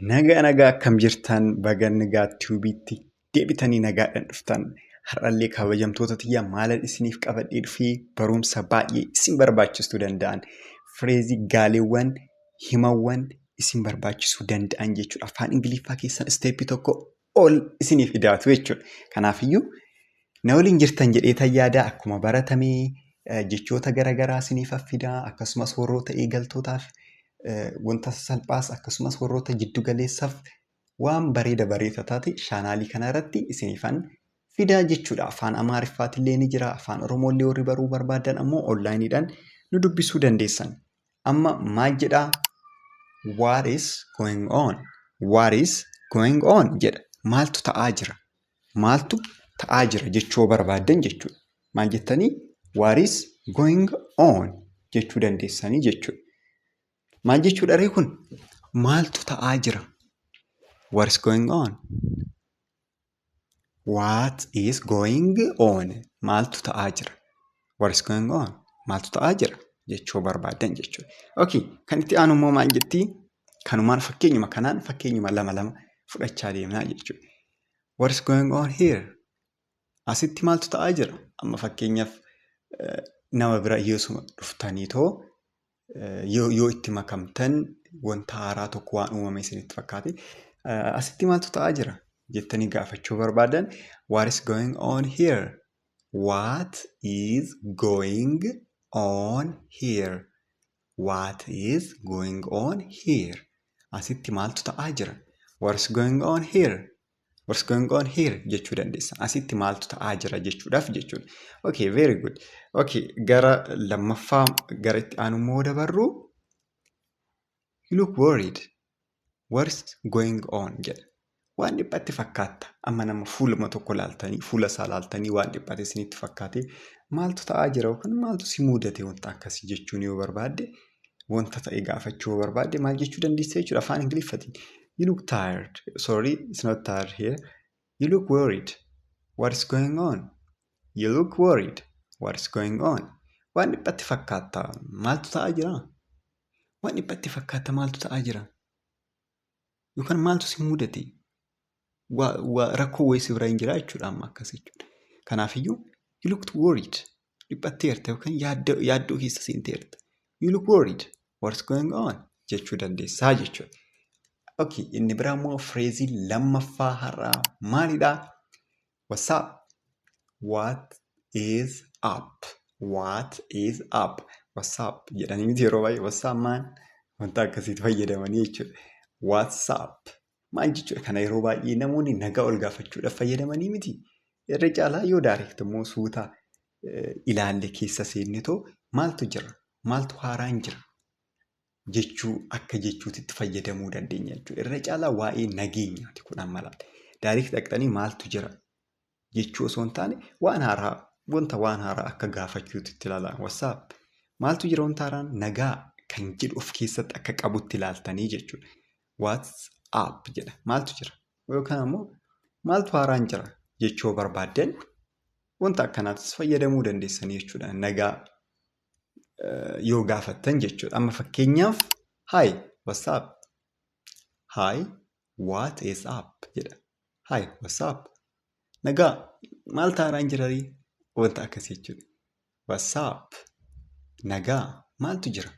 Nagaa nagaa, akkam jirtan? Baga Nagaa Tube-itti deebitanii nagaadhaan dhuftan. Har'allee, kabajamtoota tiyyaa, maalan isiniif qabadhee dhufee? Barumsa baay'ee isin barbaachisuu danda'an, phrase, gaaleewwan, himawwan isin barbaachisuu danda'an jechuudha. Afaan Ingiliffaa keessan step tokko ol isiniif idaatu jechuudha. Kanaafiyyuu na waliin jirtan jedhee yaada. Akkuma baratamee jechoota garaagaraa isiniif affidaa, akkasumas warroota eegaltootaaf wanta salphaas, akkasumas warroota jiddu galeessaaf waan bareeda bareeda taate channel kana irratti isiniifan fidaa jechuudha. Afaan Amaariffaatillee ni jira. Afaan Oromooillee warri baruu barbaadan ammoo online-iidhaan nu dubbisuu dandeessan. Amma maal jedhaa? "What is going on? What is going on?" jedha. Maaltu ta'aa jira? Maaltu ta'aa jira jechuu barbaaddan jechuudha. Maal jettanii? "What is going on?" jechuu dandeessanii jechuudha. Maal jechuudha ree kun? Maaltu ta'aa jira? What is going on? What is going on? Maaltu ta'aa jira? What is going on? Maaltu ta'aa jira jechuu barbaaddan jechuudha. Okay, kan itti aanu immoo maal jettii? Kanumaan fakkeenyuma kanaan fakkeenyuma lama lama fudhachaa deemnaa jechuudha. What is going on here? Asitti maaltu ta'aa jira? Amma fakkeenyaaf nama bira yoosuma dhuftanii too yoo itti makamtan, wanta haaraa tokko waan uumame isinitti fakkaate, asitti maaltu ta'aa jira jettanii gaafachuu barbaadan, "What is going on here? What is going on here? What is going on here?" Asitti maaltu ta'aa jira? "What is going on here? What's going on here?" jechuu dandeessan. Asitti maaltu ta'aa jira jechuudhaaf jechuudha. Okay, very good. Okay, gara lammaffaa, gara itti aanu immoo dabarru, "You look worried. What's going on?" jedha. Waan dhiphatti fakkaatta. Amma nama fuuluma tokko laaltanii, fuula isaa laaltanii, waan dhiphate isinitti fakkaate, maaltu ta'aa jira yookaan maaltu si mudate, wanta akkasii jechuun yoo barbaadde, wanta ta'e gaafachuu yoo barbaadde, maal jechuu dandeessa jechuudha afaan Ingiliffatiin? You look tired. Sorry, it's not tired here. You look worried. What is going on? You look worried. What is going on? Waan dhiphatti fakkaatta. Maaltu ta'aa jira? Waan dhiphatti fakkaatta, maaltu ta'aa jira? Yookaan maaltu si mudate? Rakkoo wayii si bira hin jira jechuudha amma akkas jechuudha. Kanaafiyyuu you look worried. Dhiphatteerta yookaan yaaddoo keessa seenteerta. You look worried. What's going on? Jechuu dandeessaa jechuudha. Okay, inni biraa immoo phrase lammaffaa har'aa maalidhaa? What's up? What is up? What is up? "What's up?" jedhanii miti yeroo baay'ee? "What's up, man?" Wanta akkasiitti fayyadamanii jechuudha. What's up? Maal jechuudha? Kana yeroo baay'ee namoonni nagaa ol gaafachuudhaaf fayyadamanii miti. Irra caalaa yoo direct immoo suutaa ilaalle, keessa seennetoo, maaltu jira? Maaltu haaraan jira? Jechuu akka jechuutitti fayyadamuu dandeenya jechuudha. Irra caalaa waa'ee nageenyaati kun amma laata. Direct dhaqxanii maaltu jira jechuu osoo hin taane, waan haaraa, wanta waan haaraa akka gaafachuutitti ilaalaa. What's up? Maaltu jira, wanta haaraan, nagaa kan jedhu of keessatti akka qabutti ilaaltanii jechuudha. "What's up?" jedha. Maaltu jira? Yookaan ammoo maaltu haaraan jira jechuu barbaaddan, wanta akkanaatis fayyadamuu dandeessanii jechuudha. Nagaa yoo gaafattan jechuudha. Amma fakkeenyaaf, "Hi, what's up? Hi, what is up?" jedha. "Hi, what's up?" Nagaa, maaltu haaraan jira? Wanta akkasii jechuudha. "What's up?" Nagaa, maaltu jira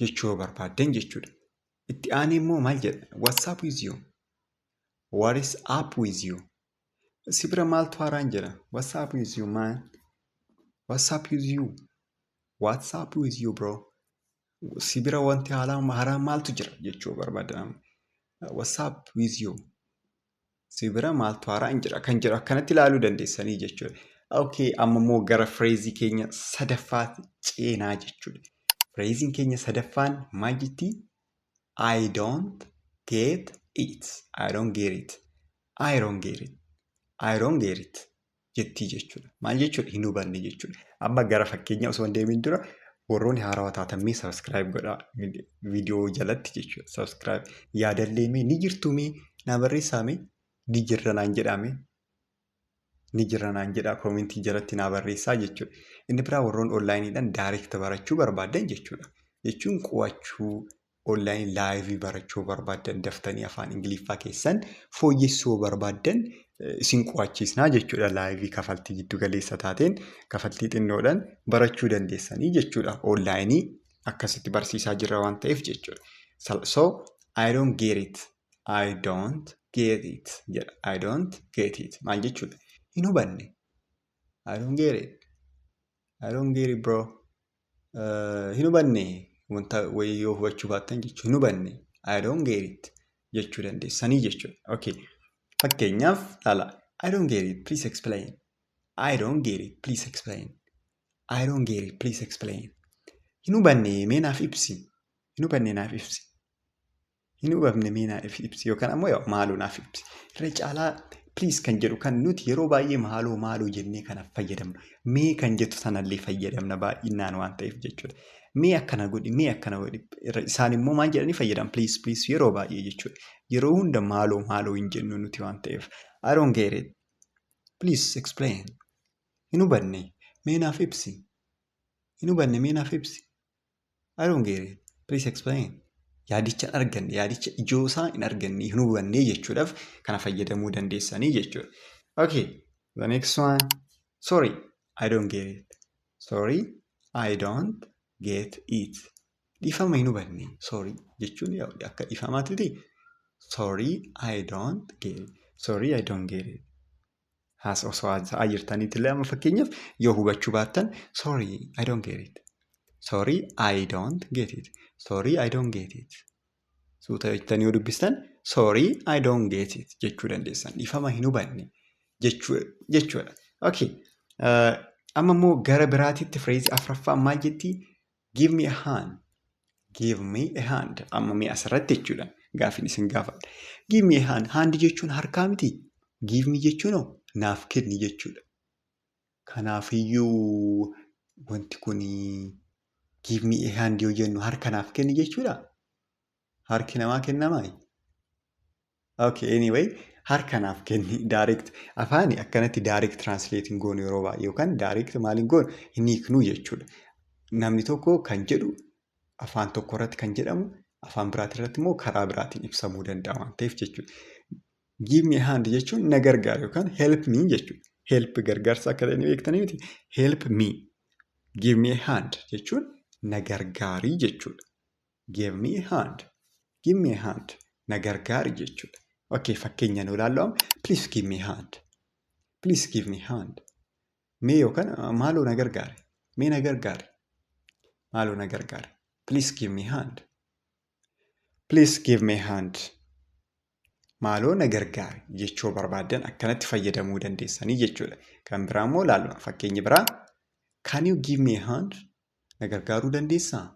jechuu yoo barbaaddan jechuudha. Itti aanee immoo maal jedha? What's up with you? What is up with you? Si bira maaltu haaraan jira? What's up with you, man? What's up with you? What's up with you, bro? Si bira wanti haaraan maaltu jira jechuu barbaadan. What's up with you? Si bira maaltu haaraan jira kan jedhu akkanatti ilaaluu dandeessanii jechuudha. Okay, amma immoo gara phrase keenya sadaffaatti ceenaa jechuudha. Phrase-iin keenya sadaffaan maal jettii? I don't get it. I don't get it. I don't get it. I don't get it jettii jechuudha. Maal jechuudha? Hin hubanne jechuudha. Amma gara fakkeenya osoo hin deemin dura, warroonni haarawaa taatan mee subscribe godhaa viidiyoo jalatti jechuudha. Subscribe yaadallee mee ni jirtuu, mee naa barreessaa, mee ni jirra naan jedhaa, ni jirra naan jedhaa, comment jalatti naa barreessaa jechuudha. Inni biraa warroonni online-iidhaan direct barachuu barbaadan jechuudha. Jechuun qo'achuu, Online live barachuu barbaaddan, daftanii afaan Ingiliffaa keessan fooyyessuu barbaaddan, isin qo'achiisnaa jechuudha. Live kafaltii giddu galeessa taateen, kafaltii xinnoodhaan barachuu dandeessanii jechuudha. Online akkasitti barsiisaa jirra waan ta'eef jechuudha. So "I don't get it. I don't get it" jedha. "I don't get it" maal jechuudha? Hin hubanne. I don't get it. I don't get it, bro. Hin hubanne, wanta wayii yoo hubachuu baattan jechuudha. Hin hubanne. "I don't get it" jechuu dandeessanii jechuudha. Okay. Fakkeenyaaf laala. "I don't get it. Please explain. I don't get it. Please explain. I don't get it. Please explain." Hin hubanne, mee naaf ibsi. Hin hubanne, naaf ibsi. Hin hubanne, mee naaf ibsi yookaan ammoo maaloo naaf ibsi. Irra caalaa "please" kan jedhu kan nuti yeroo baay'ee maaloo maaloo jennee kanaaf fayyadamnu. Mee kan jettu sanallee fayyadamna baay'inaan waan ta'eef jechuudha. Mee akkana godhi, mee akkana godhi. Isaan immoo maal jedhanii fayyadamu? "Please, please" yeroo baay'ee jechuudha. Yeroo hunda maaloo maaloo hin jennu nuti waan ta'eef. "I don't get it. Please explain." Hin hubanne, mee naaf ibsi. Hin hubanne, mee naaf ibsi. I don't get it. Please explain. Yaadicha hin arganne, yaadicha ijoo isaa hin arganne, hin hubanne jechuudhaaf kana fayyadamuu dandeessanii jechuudha. Okay, the next one. "Sorry, I don't get it. Sorry, I don't get it." Dhiifama, hin hubanne. "Sorry" jechuun akka dhiifamaatti. Sorry, I don't get it. Sorry, I don't get it. Haas osoo haasa'aa jirtaniitti illee amma fakkeenyaaf yoo hubachuu baattan, "Sorry, I don't get it. Sorry, I don't get it. Sorry, I don't get it." Suuta jettanii yoo dubbistan, "Sorry, I don't get it" jechuu dandeessan. Dhiifama, hin hubanne jechuudha. Okay. Amma immoo gara biraatitti phrase afuraffaan maal jettii? "Give me a hand. Give me a hand." Amma mee asirratti jechuudha. Gaafin isin gaafadha. "Give me a hand." "Hand" jechuun harkaa miti. "Give me" jechuun naaf kenni jechuudha. Kanaafiyyuu wanti kun "give me a hand" yoo jennu harka naaf kenni jechuudha. Harki namaa kennamaa? Okay, anyway, harka naaf kenni direct afaani akkanatti direct translate hin goonu yeroo baay'ee, yookaan direct maal hin goonu, hin hiiknuu jechuudha. Namni tokko kan jedhu afaan tokko irratti kan jedhamu afaan biraati irratti immoo karaa biraatiin ibsamuu danda'a waan ta'eef jechuudha. "Give me a hand" jechuun na gargaara yookaan "help me" jechuudha. "Help" gargaarsa akka ta'e ni beektanii miti? "Help me." "Give me a hand" jechuun na gargaarii jechuudha. Give me a hand. Give me a hand. Na gargaari jechuudha. Okay, fakkeenya nu ilaallu. Please give me a hand. Please give me a hand. Mee yookaan maaloo na gargaari. Mee na gargaari. Maaloo na gargaari. Please give me a hand. Please give me a hand. Maaloo na gargaari jechuu barbaaddan akkanatti fayyadamuu dandeessanii jechuudha. Kan biraa immoo ilaallu, fakkeenyi biraa. Can you give me a hand? Na gargaaruu dandeessaa?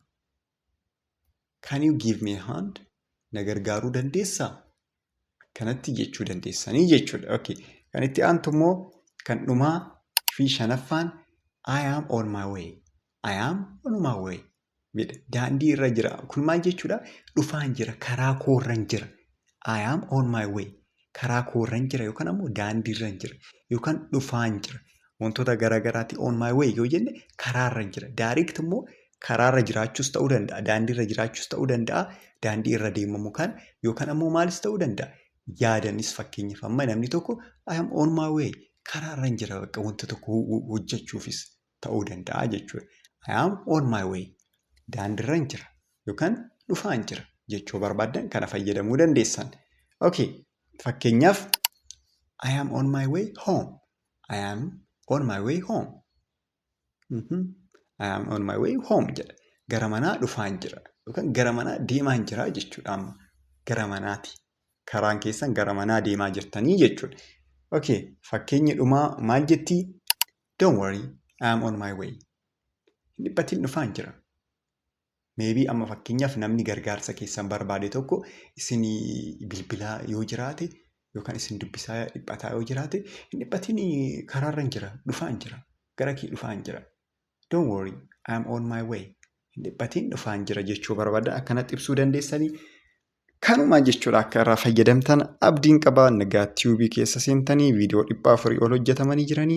Can you give me a hand? Na gargaaruu dandeessaa? Akkanatti jechuu dandeessanii jechuudha. Okay. Kan itti aantu immoo kan dhumaa fi shanaffaan, "I am on my way. I am on my way." Daandii irra jira. Kun maal jechuudha? Dhufaan jira. Karaa koorran jira. I am on my way. Karaa koorran jira yookaan ammoo daandii irra jira yookaan dhufaan jira. Wantoota garaagaraatti "on my way" yoo jenne karaarra jira. Direct immoo karaarra jiraachuus ta'uu danda'a. Daandiirra jiraachuus ta'uu danda'a. Daandii irra deemamu kan yookaan ammoo maalis ta'uu danda'a. Yaadanis fakkeenyaaf amma namni tokko "I am on my way", karaarra jira, bakka wanta tokko hojjechuufis ta'uu danda'a jechuudha. "I am on my way", daandiirra jira yookaan dhufaan jira jechuu barbaaddan kana fayyadamuu dandeessan. Okay, fakkeenyaaf, "I am on my way home. I am on my way home. I am on my way home" jedha. Gara manaa dhufaan jira yookaan gara manaa deemaan jira jechuudha amma. Gara manaati. Karaan keessan gara manaa deemaa jirtanii jechuudha. Okay, fakkeenyi dhumaa maal jettii? "Don't worry, I am on my way." Hin dhiphatin, dhufaan jira. Maybe amma fakkeenyaaf namni gargaarsa keessan barbaade tokko isinii bilbilaa yoo jiraate yookaan isin dubbisaa dhiphataa yoo jiraate, hin dhiphatin, karaarra jira, dhufaan jira, gara kee dhufaan jira. "Don't worry, I am on my way." Hin dhiphatin, dhufaan jira jechuu barbaada akkanatti ibsuu dandeessanii. Kanuma jechuudha, akka irraa fayyadamtan abdiin qabaa. Nagaa Tube keessa seentanii viidiyoo 400 ol hojjetamanii jiranii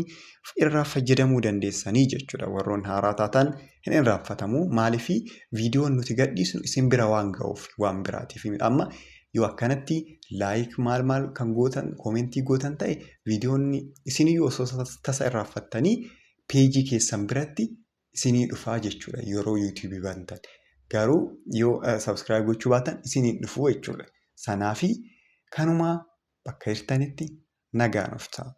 irraa fayyadamuu dandeessanii jechuudha. Warroon haaraa taatan hin irraanfatamu. Maaliif? Viidiyoon nuti gadhiisnu isin bira waan ga'uuf, waan biraatiif. Amma yoo akkanatti like maal maal kan gootan, comment gootan ta'e, viidiyoon isiniyyuu osoo tasa irraanfattanii peejii keessan biratti isinii dhufaa jechuudha yeroo YouTube bantan. Garuu yoo subscribe gochuu baatan isiniin dhufuu jechuudha. Sanaafi kanuma, bakka jirtanitti nagaan of ta'a.